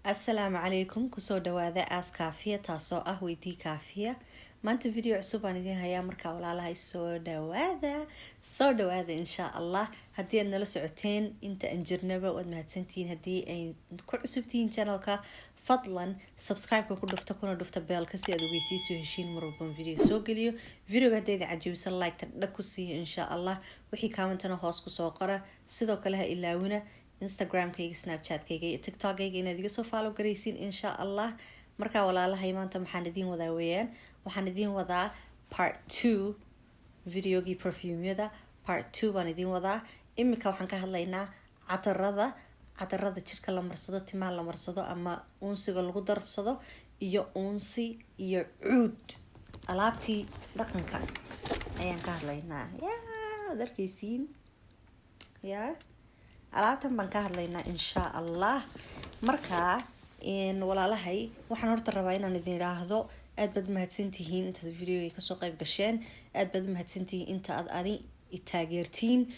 Asalaamu calaykum, kusoo dhawaada Aas Kaafiya, taasoo ah Weydii Kaafiya. Maanta video cusub baan idiin hayaa. Markaa walaalahay, soo dhawaada, soo dhawaada. Insha Allah haddii aad nala socoteen inta aan jirnaba, waad mahadsantihiin. Haddii ay ku cusubtihiin channelka, fadlan subscribe-ka ku dhufta, kuna dhufta bellka si aad ogeysiisoo heshiin mar walban video soo geliyo. Videoga hadday idin cajibiso, like-ta dhag ku siiyo. Insha Allah wixii commentana hoos kusoo qora. Sidoo kale ha ilaawina Instagramkayga, Snapchatkayga iyo TikTokkayga inaad iga soo follow garaysiin, insha Allah. Markaa walaalahay, maanta maxaan idiin wadaa weeyaan, waxaan idiin wadaa part 2, videogii perfumeyada part 2 baan idiin wadaa. Iminka waxaan ka hadlaynaa cadarada, cadarada jirka la marsado, timaha la marsado ama uunsiga lagu darsado, iyo uunsi iyo cuud, alaabtii dhaqanka ayaan ka hadlaynaa. Ya ad arkeysiin, ya alaabtan baan ka hadlaynaa, insha Allah. Markaa walaalahay, waxaan horta rabaa inaan idin idhaahdo aad baad umahadsantihiin intaad videoga kasoo qayb gasheen. Aad baad umahadsantihiin inta aad ani taageertiin,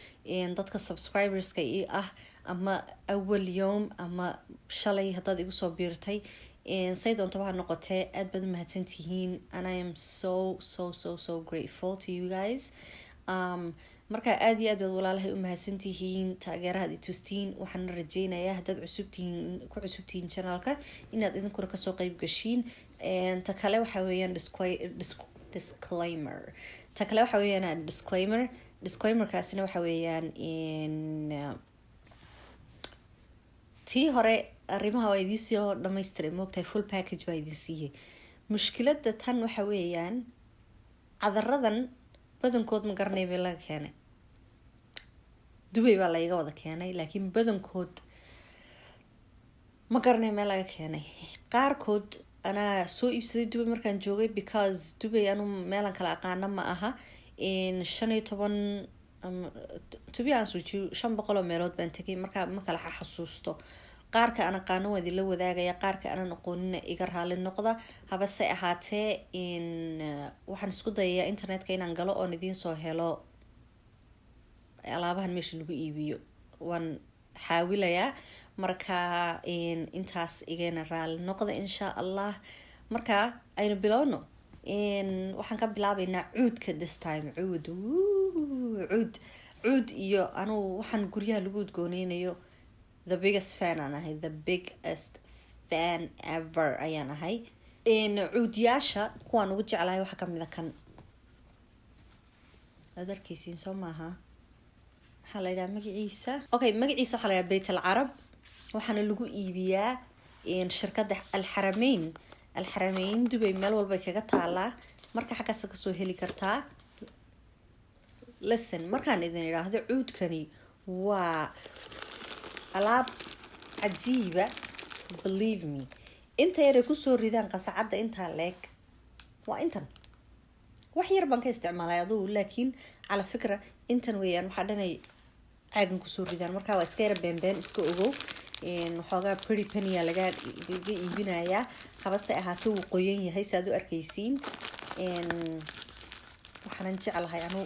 dadka subscriberska i ah, ama awal yowm ama shalay haddaad igu soo biirtay, say doontaba ha noqotee, aad baad umahadsantihiin and I am so so so so grateful to you guys. Marka aada iyo aad baad walaalahay umahadsantihiin taageerahaad itustiin. Waxaana rajeynayaa haddaad cusubtihiin, ku cusubtihiin channelka, inaad idinkuna kasoo qeyb gashiin. Ta kale waxa weeyaan disclaimer. Ta kale waxa weeyaan disclaimer. Disclaimerkaasina waxa weeyaan in tii hore arrimaha waa idiinsoo dhamaystiray, moogtahay, full package baa idin siiyey. Mushkiladda tan waxa weeyaan cadaradan badankood ma garanay bay laga keenay. Dubay baa laiga wada keenay, laakiin badankood ma garanay meel laga keenay. Qaarkood anaa soo iibsaday Dubay markaan joogay, because Dubay anu meelan kala aqaana ma aha. 15, to be honest with you, 500 oo meelood baan tegay, markaa ma kala xasuusto. Qaarka aan aqaano waa idinla wadaagaya, qaarka aanan aqoonina iga raali noqda. Habase ahaatee, in waxaan isku dayayaa internetka inaan galo oon idiin soo helo alaabahan meesha lagu iibiyo, waan xaawilayaa. Marka intaas igana raali noqda, insha Allah. Marka aynu bilowno. Waxaan ka bilaabeynaa cuudka this time. Cuud, cuud, cuud. Iyo anugu waxaan guryaha lagu udgooneynayo the biggest fan aan ahay, the biggest fan ever ayaan ahay. Cuudyaasha kuwaan ugu jeclahay waxaa kamid a kan aad arkeysiin, soo maaha? Maxaa la yidhaha magaciisa? Okay, magaciisa waxaa la yidhaha Bayt al Carab. Waxaana lagu iibiyaa shirkadda Alxarameyn. Alxarameyn Dubay meel walbay kaga taalaa, marka xaggaasa kasoo heli kartaa. Listen, markaan idin idhaahdo cuudkani waa alaab cajiiba, believe me. Inta yaray kusoo ridaan qasacadda intaa leeg, waa intan wax yar baan ka isticmaalay adugu, laakiin cala fikra intan weeyaan waxaa dhanay caagan kusoo ridaan. Marka waa iska yara beenbeen, iska ogow. Waxoogaa pretty pennya laga iibinayaa. Habase ahaatee, wuu qoyan yahay si aad u arkeysiin. Waxaanan jeclahay anu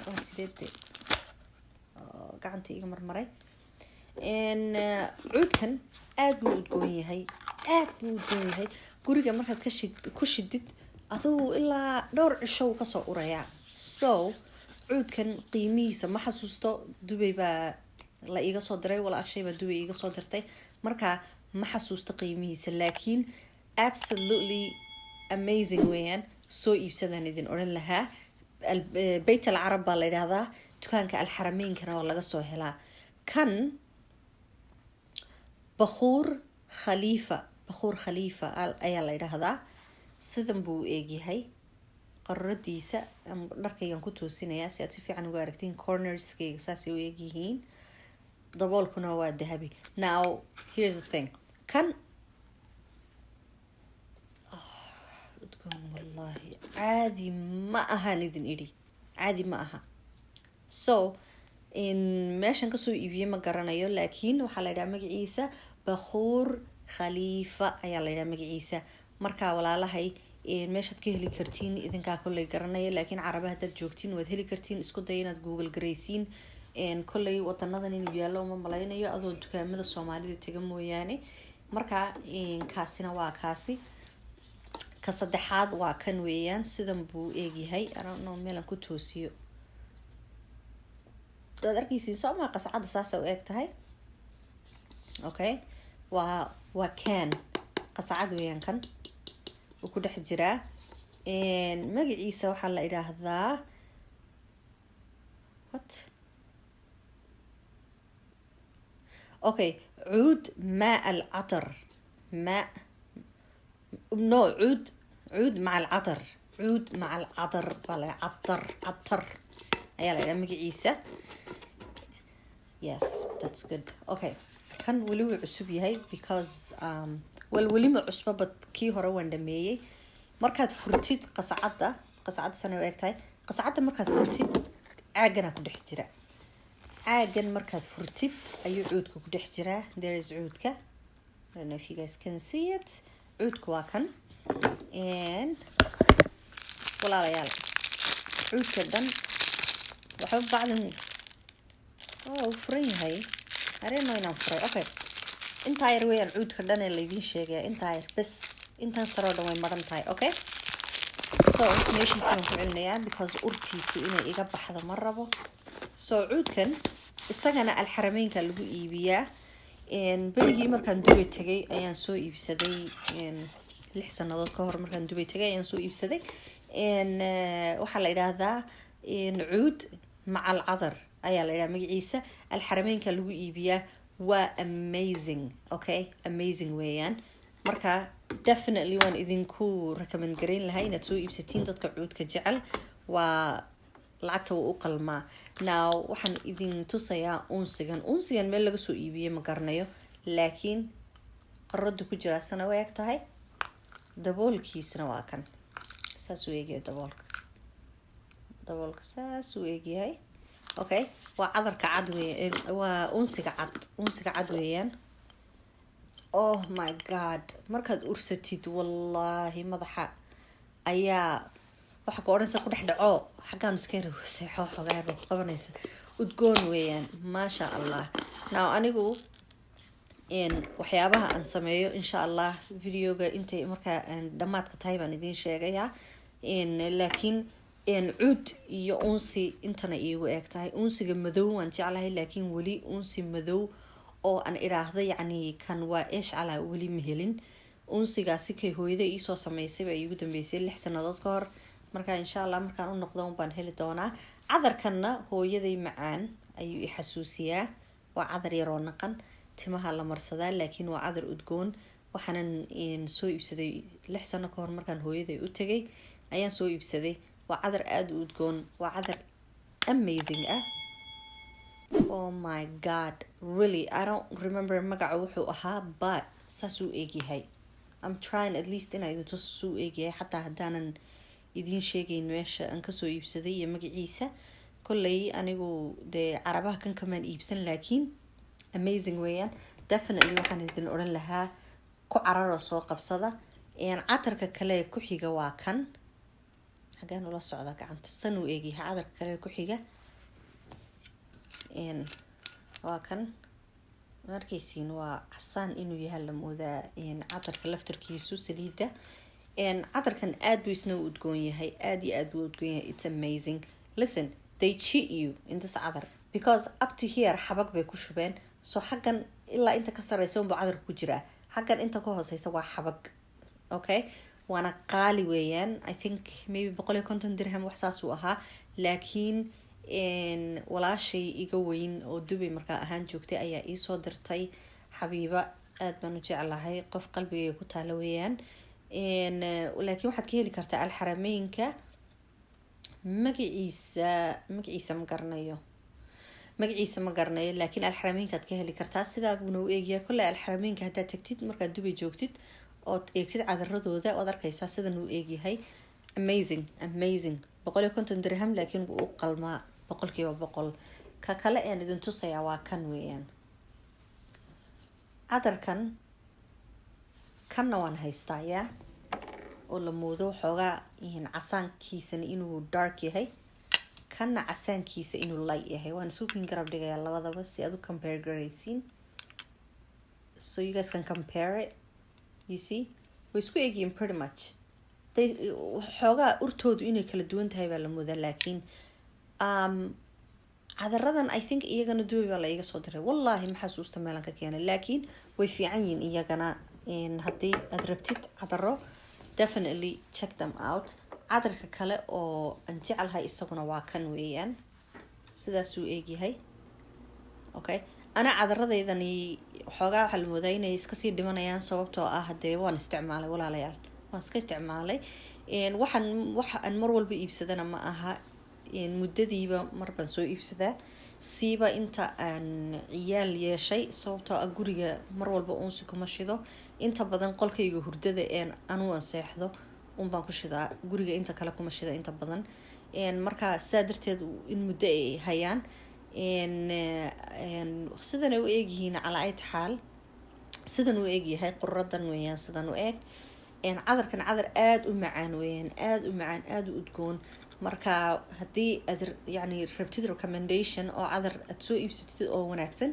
waa sideede gacanta iga marmaray. Cuudkan aada buu udgoon yahay, aada buu udgoon yahay. Guriga markaad kashid ku shidid, adugu ilaa dhowr cisho wuu kasoo urayaa. So cuudkan qiimihiisa ma xasuusto. Dubay baa la iiga soo diray, walaashay baa Dubay iiga soo dirtay, marka ma xasuusto qiimihiisa, laakiin absolutely amazing weeyaan. Soo iibsadaan idin odhan lahaa. Bayt al Carab baa la yidhaahdaa, dukaanka Alxarameynkana waa laga soo helaa. Kan Bakhuur Khaliifa, Bakhuur Khaliifa ayaa la yidhaahdaa. Sidan buu u eegyahay qaruradiisa. Dharkaygan ku toosinayaa si aad si fiican uga aragtiin. Cornerskayga saasay u eegyihiin, daboolkuna waa dahabi. Now here's the thing, kan udgoon wallahi caadi ma ahan idin idhi, caadi ma aha. So meeshan kasoo iibiyey ma garanayo, laakiin waxaa la yidhaha magaciisa Bakhuur Khaliifa ayaa la yidhaha magaciisa. Marka walaalahay, meeshaad ka heli kartiin idinkaa kolley garanaya, laakiin Caraba haddaad joogtiin waad heli kartiin. Isku daya inaad Google garaysiin. Kolley wadanadan inuu yaallo uma malaynayo, adoo dukaamada Soomaalida taga mooyaane. Marka kaasina waa kaasi. Ka saddexaad waa kan weeyaan. Sidan buu eegyahay. I don't know meelan ku toosiyo. Waad arkeysiin, soo maa? Qascadda saasay u eg tahay. Okay, waa can, qascad weeyaan. Kan uu ku dhex jiraa, magaciisa waxaa la idhaahdaa, what? Okay, cuud maa alcatar, ma no, cuud maca alcatar, cuud maca alcatar baa la catar, catar ayaa la idhaha magaciisa. Yes, that's good. Okay, kan weli wuu cusub yahay because well, weli ma cusbo, but kii hore waan dhameeyey. Markaad furtid qascadda, qascadda sana u eg tahay. Qascadda markaad furtid, caagana ku dhex jira. Caagan markaad furtid ayuu cuudka ku dhex jiraa. There is cuudka. I don't know if you guys can see it. Cuudka waa kan. And walaalayaal, cuudka dhan waxba bacdan. Oh, uu furan yahay. I don't know inaan furay. Okay, intaa yar weeyaan cuudka dhan ee laydiin sheegaya, intaa yar bes. Intan saroo dhan way maran tahay. Okay, so meeshiisi baan ku celinayaa because urtiisu inay iga baxdo ma rabo. So cuudkan isagana Alxarameynka lagu iibiyaa. Berigii markaan Dubay tegay ayaan soo iibsaday. 6 sanadood ka hor markaan Dubay tegay ayaan soo iibsaday. Waxaa la idhaahdaa cuud macal cadar ayaa la idhaha magaciisa. Alxarameynka lagu iibiyaa. Waa amazing, okay, amazing weeyaan. Marka definitely waan idinku recommend garayn lahaa inaad soo iibsatiin, dadka cuudka jecel. Waa lacagta wuu u qalmaa. Now waxaan idin tusayaa unsigan. Unsigan meel laga soo iibiyey ma garanayo, laakiin qaradu ku jiraa sana way eg tahay. Daboolkiisna waa kan, saas uu eegyahay daboolka. Daboolka saas uu eegyahay. Okay, waa cadarka cad wey, waa unsiga cad, unsiga cad weeyaan. Oh my God, markaad ursatid, wallaahi madaxa ayaa waxa ku odhanaysa ku dhex dhaco. Xaggaan iska yara seexo, xogaa ba ku qabanaysa. Udgoon weeyaan, maasha Allah. Now anigu waxyaabaha aan sameeyo, insha Allah, videoga intay markaa dhamaadka tahay baan idiin sheegayaa. Laakiin cuud iyo unsi intana iigu eeg tahay. Unsiga madow waan jeclahay, laakiin weli unsi madow oo aan idhaahdo yacni kan waa eesh calaa weli ma helin. Unsigaasi kay hooyada iisoo sameysay baa iigu dambeysay 6 sanadood ka hor. Marka insha Allah markaan u noqdo baan heli doonaa. Cadarkanna hooyaday macaan ayuu i xasuusiyaa. Waa cadar yaroo naqan, timaha la marsadaa, laakiin waa cadar udgoon. Waxaanan soo iibsaday 6 sano ka hor markaan hooyaday u tegay ayaan soo iibsaday. Waa cadar aada u udgoon, waa cadar amazing ah. Oh my God, really, I don't remember magaca wuxuu ahaa, but saasuu eegyahay. I'm trying at least inaa idin tuso suu eegyahay, xataa haddaanan idiin sheegayn meesha aan kasoo iibsaday iyo magaciisa. Kolley anigu dee carabaha kan kamaan iibsan, laakiin amazing weeyaan. Definitely waxaan idin odhan lahaa ku cararoo soo qabsada. Catarka kale ku xiga waa kan. Xaggaan ula socda gacanta? San uu eegyahay. Cadarka kale ku xiga waa kan. Markaysiin waa casaan inuu yahay la moodaa cadarka laftarkiisu, saliidda. Cadarkan aada buu isna u udgoon yahay, aada iyo aad buu udgoon yahay. It's amazing. Listen, they cheat you in this cadar because up to here xabag bay ku shubeen. So xaggan ilaa inta ka sareysa unbuu cadarka ku jiraa, xaggan inta ka hooseysa waa xabag. Okay, waana qaali weeyaan. I think maybe 150 dirham, wax saas uu ahaa. Laakiin walaashay iga weyn oo Dubay markaa ahaan joogtay ayaa iisoo dirtay. Xabiiba aada baan u jeclahay, qof qalbigayga ku taalo weeyaan. Laakiin waxaad ka heli kartaa Alxarameynka. Magaciisa ma garanayo, magaciisa ma garanayo, laakiin Alxarameynkaad ka heli kartaa. Sidaa buuna u eegyaa. Kolley Alxarameynka haddaad tagtid markaad Dubay joogtid ood eegtid cadaradooda, waad arkaysaa sidan uu eegyahay. Amazing, amazing. 150 dirham, laakiin wuu u qalmaa 100%. Ka kale aan idin tusayaa waa kan weeyaan, cadarkan. Kanna waan haystaa yaa oo la moodo waxoogaa casaankiisana inuu dark yahay, kanna casaankiisa inuu light yahay. Waan isku kin garab dhigayaa labadaba si aad u compare garaysiin. so you guys can compare it. You see, way isku egyihiin pretty much. They xoogaa urtoodu inay kala duwan tahay baa la moodaa, laakiin cadaradan I think iyagana Dubay baa la iga soo diray. Wallaahi ma xasuusta meelan ka keenay, laakiin way fiican yihiin iyagana. Haddii aad rabtid cadaro, definitely check them out. Cadarka kale oo aan jeclahay isaguna waa kan weeyaan, sidaasuu eegyahay. Okay, ana cadaradeydani xoogaa waxaa la moodaa inay iska sii dhimanayaan, sababtoo ah hadee waan isticmaalay, walaalayaal, waan iska isticmaalay. Waxaan waxa aan mar walba iibsadana ma aha, muddadiiba mar baan soo iibsadaa, siiba inta aan ciyaal yeeshay, sababtoo ah guriga mar walba uunsi kuma shido. Inta badan qolkayga hurdada een anuu aan seexdo unbaan ku shidaa, guriga inta kale kuma shida inta badan. Marka sidaa darteed in muddo ay hayaan sidan ay u eegyihiin. Calaa ayt xaal, sidan u eegyahay quradan weeyaan, sidan u eeg. Cadarkan cadar aada u macaan weeyaan, aada u macaan, aada u udgoon. Marka haddii aad yani rabtid recommendation oo cadar aad soo iibsatid oo wanaagsan,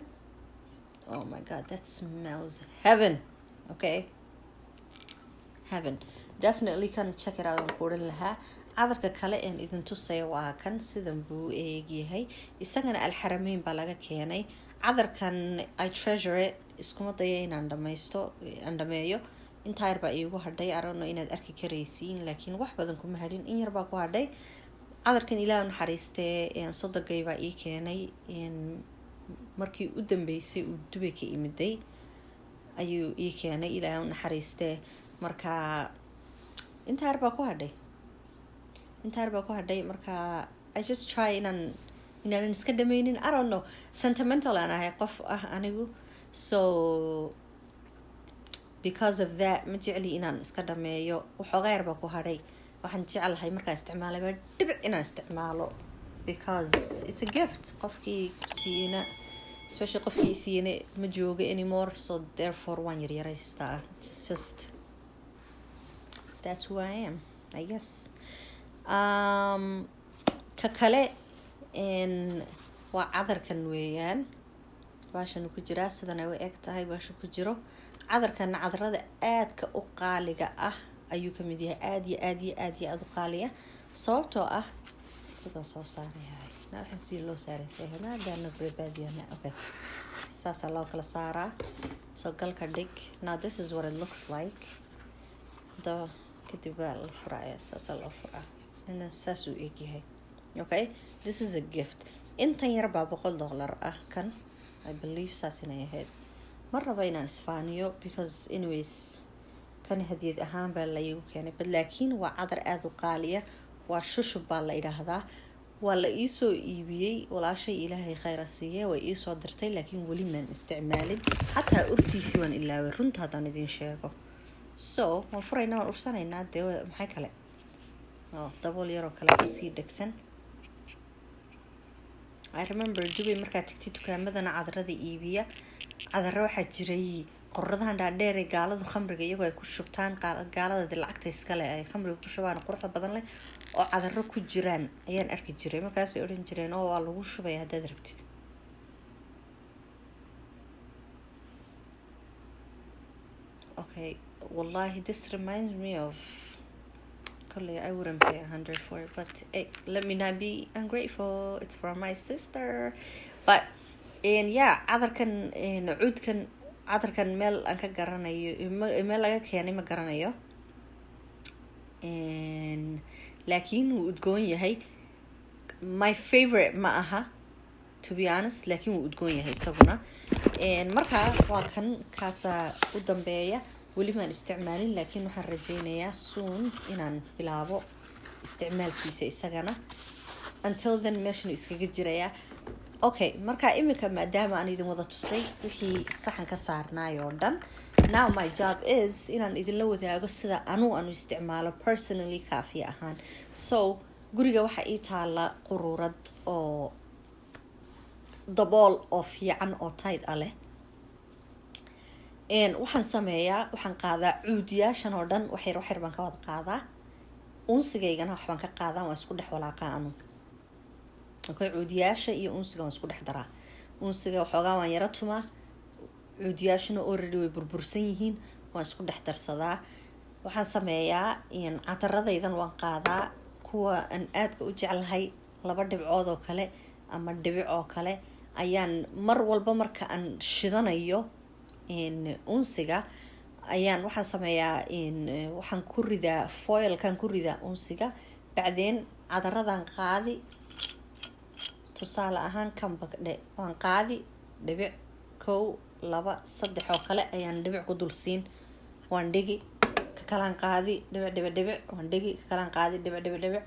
oh my God, that smells heaven. Okay, heaven, definitely kan check it out aan ku odhan lahaa. Cadarka kale een idin tusaya waa kan, sidan buu u eegyahay. Isagana Alxarameyn baa laga keenay. Cadarkan I treasure it, iskuma daya inaan dhamaysto, aan dhameeyo. Intaa yar baa iigu hadhay. Arono inaad arki karaysiin, laakiin wax badan kuma hadhin, in yar baa ku hadhay. Cadarkan Ilaah naxariistee sodogay baa ii keenay. Markii u dambeysay uu Dubay ka imiday ayuu ii keenay, Ilaah naxariistee. Marka intaa yar baa ku hadhay, intaa yar baa ku hadhay. Marka I just try inaanan iska dhameynin. I don't know, sentimental aan ahay qof ah anigu, so because of that ma jecli inaan iska dhameeyo. Waxoogaa yar baa ku hadhay. Waxaan jeclahay markaan isticmaalay dhibic inaan isticmaalo, because it's a gift qofkii ku siiyeyna, especially qofkii siiyeyna ma joogo anymore, so therefore waan yaryaraystaa. Just that's who I am, I guess. Ka kale waa cadarkan weeyaan, baashan ku jiraa, sidan ay u eg tahay baasha ku jiro. Cadarkan cadarada aadka u qaaliga ah ayuu kamid yahay, aada iyo aada iyo aada iyo aada u qaaliya, sababtoo ah sugan soo saarayahay na waxaan sii loo saaraysay. Okay, saasaa loo kala saaraa. So galka dhig. Now this is what it looks like. Da kadib baa la furaya, saasaa loo furaa, and then saasuu egyahay. Okay, this is a gift. Intan yar baa $100 ah kan, I believe saas inay ahayd. Ma rabo inaan isfaaniyo, because anyways kan hadiyad ahaan baa la iigu keenay, but laakiin waa cadar aada u qaaliya. Waa shushub baa la idhaahdaa. Waa la iisoo iibiyey, walaashay Ilaahay khayra siiye way iisoo dirtay, laakiin weli maan isticmaalin, xataa urtiisii waan ilaaway, runta haddaan idin sheego. So waan furaynaa, waan ursanaynaa. Dee maxay kale oo dabool yaroo kale kusii dhegsan. I remember Dubay markaad tagtay, dukaamadana cadarada iibiya, cadaro waxaa jiray qoradahan dhaadheer ee gaaladu khamriga iyagoo ay ku shubtaan, gaalada de lacagta iskale ay khamriga ku shubaan, quruxda badan leh oo cadaro ku jiraan ayaan arki jiray. Markaasay odhan jireen oo waa lagu shubaya haddaad rabtid. Okay, wallahi this reminds me of kolley I wouldn't pay 100 for it, but hey, let me not be ungrateful, it's from my sister. But and yeah, cadarkan, cuudkan, cadarkan meel aan ka garanayo, meel laga keenay ma garanayo, laakiin wuu udgoon yahay. My favorite ma aha, to be honest, laakiin wuu udgoon yahay isaguna. Marka waa kan kaasaa u dambeeya. Weli maan isticmaalin, laakiin waxaan rajeynayaa soon inaan bilaabo isticmaalkiisa isagana. Until then meeshan iskaga jirayaa. Okay, marka iminka maadaama aan idin wada tusay wixii saxan ka saarnaay oo dhan, now my job is inaan idinla wadaago sida anuu aan u isticmaalo personally, Kaafiya ahaan. So guriga waxaa ii taala quruurad oo dabool oo fiican oo tight ah leh. Waxaan sameeyaa, waxaan qaadaa cuudiyaashan oo dhan, waxyar waxyar baan ka wada qaadaa, unsigaygana waxbaan ka qaadaa, waan isku dhex walaaqaa anu. Okay, cuudiyaasha iyo unsiga waan isku dhex daraa. Unsiga waxoogaa waan yaro tumaa. Cuudyaashuna already way burbursan yihiin. Waan isku dhex darsadaa. Waxaan sameeyaa, cataradaydan waan qaadaa, kuwa aan aadka u jeclahay, laba dhibcood oo kale ama dhibic oo kale ayaan mar walba marka aan shidanayo unsiga ayaan waxaan sameeyaa, waxaan ku ridaa foilkan, ku ridaa unsiga. Bacdeen cadaradan qaadi, tusaale ahaan kanba dhe, waan qaadi dhibic, kow, laba, saddex oo kale ayaan dhibic ku dul siin, waan dhigi. Ka kalaan qaadi, dhibic, dhibic, dhibic, waan dhigi. Ka kalaan qaadi, dhibic, dhibic, dhibic.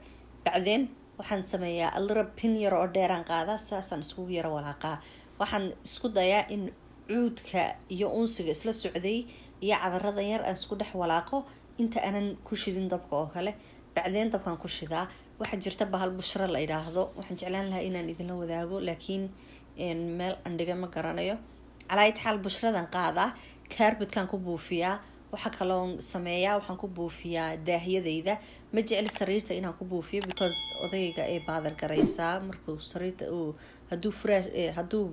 Bacdeen waxaan sameeyaa alira pin yar oo dheeraan qaadaa, saasaan iskugu yaro walaaqaa. Waxaan isku dayaa in cuudka iyo unsiga isla socday iyo cadarada yar aan isku dhex walaaqo inta aanan ku shidin dabka oo kale. Bacdeen dabkaan ku shidaa. Waxaa jirta bahal bushra la idhaahdo, waxaan jeclaan lahaa inaan idinla wadaago, laakiin meel andhiga ma garanayo. Calaa itaxaal, bushradan qaadaa, carpetkan ku buufiyaa. Waxaa kaloon sameeyaa, waxaan ku buufiyaa daahyadayda. Ma jecli sariirta inaan ku buufiyo because odayga ay bother garaysaa markuu sariirta uu hadduu furaash, hadduu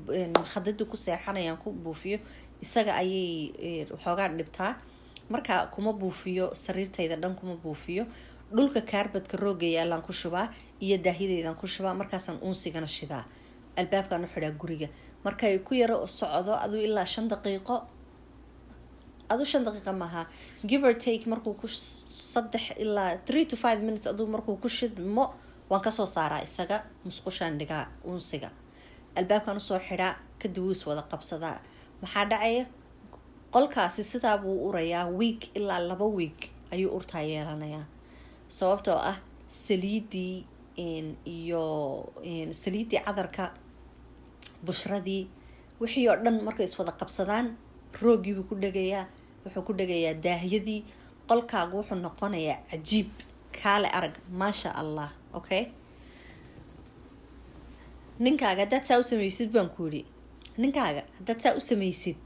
khadada ku seexanayaan ku buufiyo, isaga ayay waxoogaa dhibtaa. Marka kuma buufiyo sariirtayda dhan, kuma buufiyo. Dhulka carpetka rooga yaalaan ku shubaa iyo daahyadaydan ku shubaa. Markaasaan unsigana shidaa, albaabkaan u xidhaa guriga. Markay ku yaro socdo aduu ilaa 5 daqiiqo, aduu 5 daqiiqa maaha, give or take, markuu ku 3 ilaa 3 to 5 minutes aduu markuu ku shidmo, waan kasoo saaraa isaga, musqushaan dhigaa unsiga, albaabkan usoo xidhaa. Kadib wuu is wada qabsadaa. Maxaa dhacaya? Qolkaasi sidaa buu urayaa week ilaa 2 week ayuu urtaa yeelanayaa, sababtoo ah saliidii iyo saliiddii cadarka, bushradii, wixii oo dhan markay iswada qabsadaan, roogiibuu ku dhegayaa, wuxuu ku dhegayaa daahyadii. Qolkaagu wuxuu noqonayaa cajiib, kaale arag, maasha Allah. Okay, ninkaaga haddaad saa u samaysid, baan ku yidhi, ninkaaga haddaad saa u samaysid,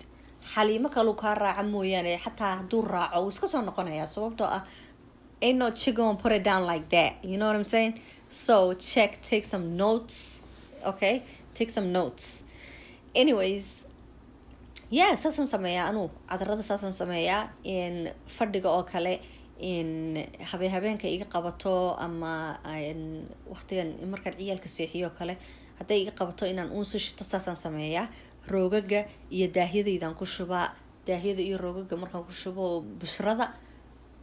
xaliimo kaluu kaa raaca mooyaane, xataa hadduu raaco wuu iska soo noqonayaa, sababtoo ah ain't no chick gonna put it down like that, you know what I'm saying? So check, take some notes, okay? Take some notes. Anyways, yeah, saasaan sameeyaa anuu, cadarada saasaan sameeyaa. In fadhiga oo kale, in habeen habeenka iga qabato ama waqtigan markaan ciyaalka seexiyo kale hadday iga qabato inaan uunsi shito, saasaan sameeyaa. Roogaga iyo daahyadaydan ku shubaa. Daahyada iyo roogaga markaan ku shubo bushrada,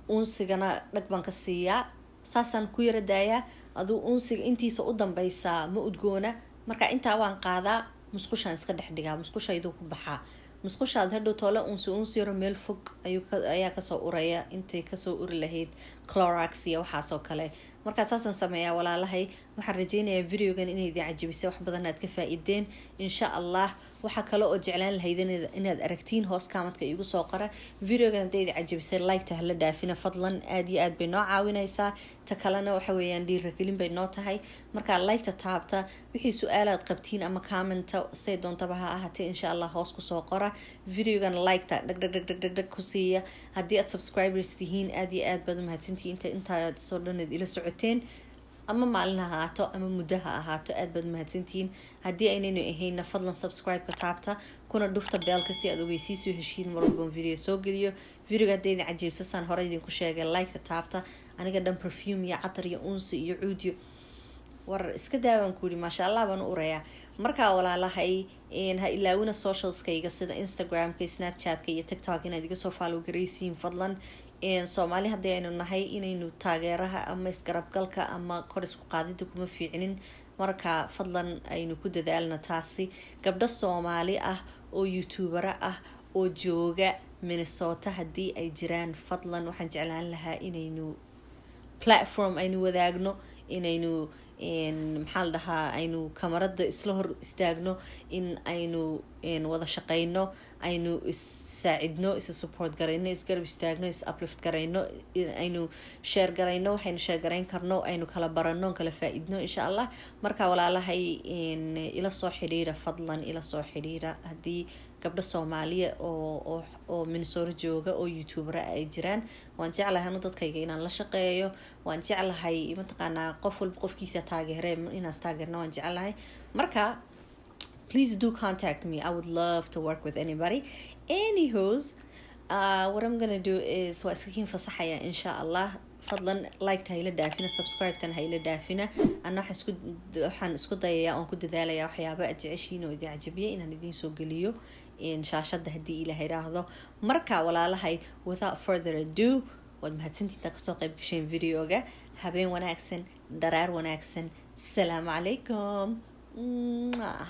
unsigana dhag baan ka siiyaa, saasaan ku yara daayaa. Aduu unsiga intiisa u dambeysaa ma udgoona. Marka intaa waan qaadaa, musqushaan iska dhex dhigaa, musqushayduu ku baxaa. Musqushaad hadhow toole unsi unsi yaro meel fog ayuu ayaa kasoo uraya intay kasoo uri lahayd Clorox iyo waxaasoo kale. Markaa saasaan sameeyaa, walaalahay. Waxaan rajeynayaa videogan inay idin cajabisay, wax badan aad ka faa-ideen, insha Allah. Waxaa kale oo jeclaan lahayd inaad aragtiin, hoos commentka iigu soo qora. Videogan hadday idin cajabisay, liketa hala dhaafina fadlan, aada iyo aad bay noo caawinaysaa. Ta kalena waxa weeyaan dhiiragelin bay noo tahay. Markaa liketa taabta. Wixii su-aalaad qabtiin ama commenta, say doontaba ha ahaatee, insha Allah hoos kusoo qora. Videogan liketa dhag dhag dhag dhag dhag dhag ku siiya. Haddii aad subscribers tihiin, aada iyo aad baad umahadsantihiin inta intaad soo dhaneed ila socoteen, ama maalin ha ahaato ama muddo ha ahaato, aad baad mahadsantihiin. Haddii aynaynu ahayna, fadlan subscribe-ka taabta, kuna dhufta bellka si aad ogeysiisoo heshiin mar walban video soo geliyo. Videoga hadday idin cajiibsasaan hore idinku sheegay, like-ta taabta. Aniga dhan perfume iyo catar iyo unsi iyo cuudyo, war iska daawaan ku yidhi, maasha Allah baan u urayaa. Markaa walaalahay, ha ilaawina socialskayga sida Instagramka, Snapchatka iyo TikTok inaad iga soo follow garaysiin fadlan. Soomaali haddii aynu nahay, inaynu taageeraha ama isgarabgalka ama kor isku qaadida kuma fiicnin. Marka fadlan aynu ku dadaalno taasi. Gabdho Soomaali ah oo youtubera ah oo jooga Minnesota haddii ay jiraan, fadlan waxaan jeclaan lahaa inaynu platform aynu wadaagno, inaynu, maxaa la dhahaa, aynu kamarada isla hor istaagno, in aynu wada shaqeyno, aynu is-saacidno, isa support garayno, isgarab istaagno, is uplift garayno, aynu share garayno waxaynu share garayn karno, aynu kala barano, kala faa-idno, insha Allah. Marka walaalahay, ila soo xidhiira fadlan, ila soo xidhiira haddii gabdho Soomaaliya oo Minnesota jooga oo youtubera ay jiraan. Waan jeclahay anu dadkayga inaan la shaqeeyo, waan jeclahay. Mataqaanaa, qof walba qofkiisa taageere, inaas taageerna waan jeclahay. Marka Please do contact me. I would love to work with anybody. Anywho's, what I'm gonna do is waa iska kiin fasaxaya, insha Allah. Fadlan like ha ila dhaafina, subscribe-tan ha ila dhaafina. Anna waxaan isku dayayaa oon ku dadaalaya waxyaaba aad jeceshiin oo idin cajabiya inaan idiin soo geliyo shaashada, haddii Ilaah idhaahdo. Marka walaalahay, without further ado, waad mahadsantiinta kasoo qayb gasheen videoga. Habeen wanaagsan, dharaar wanaagsan. Asalaamu calaykum. Mwah.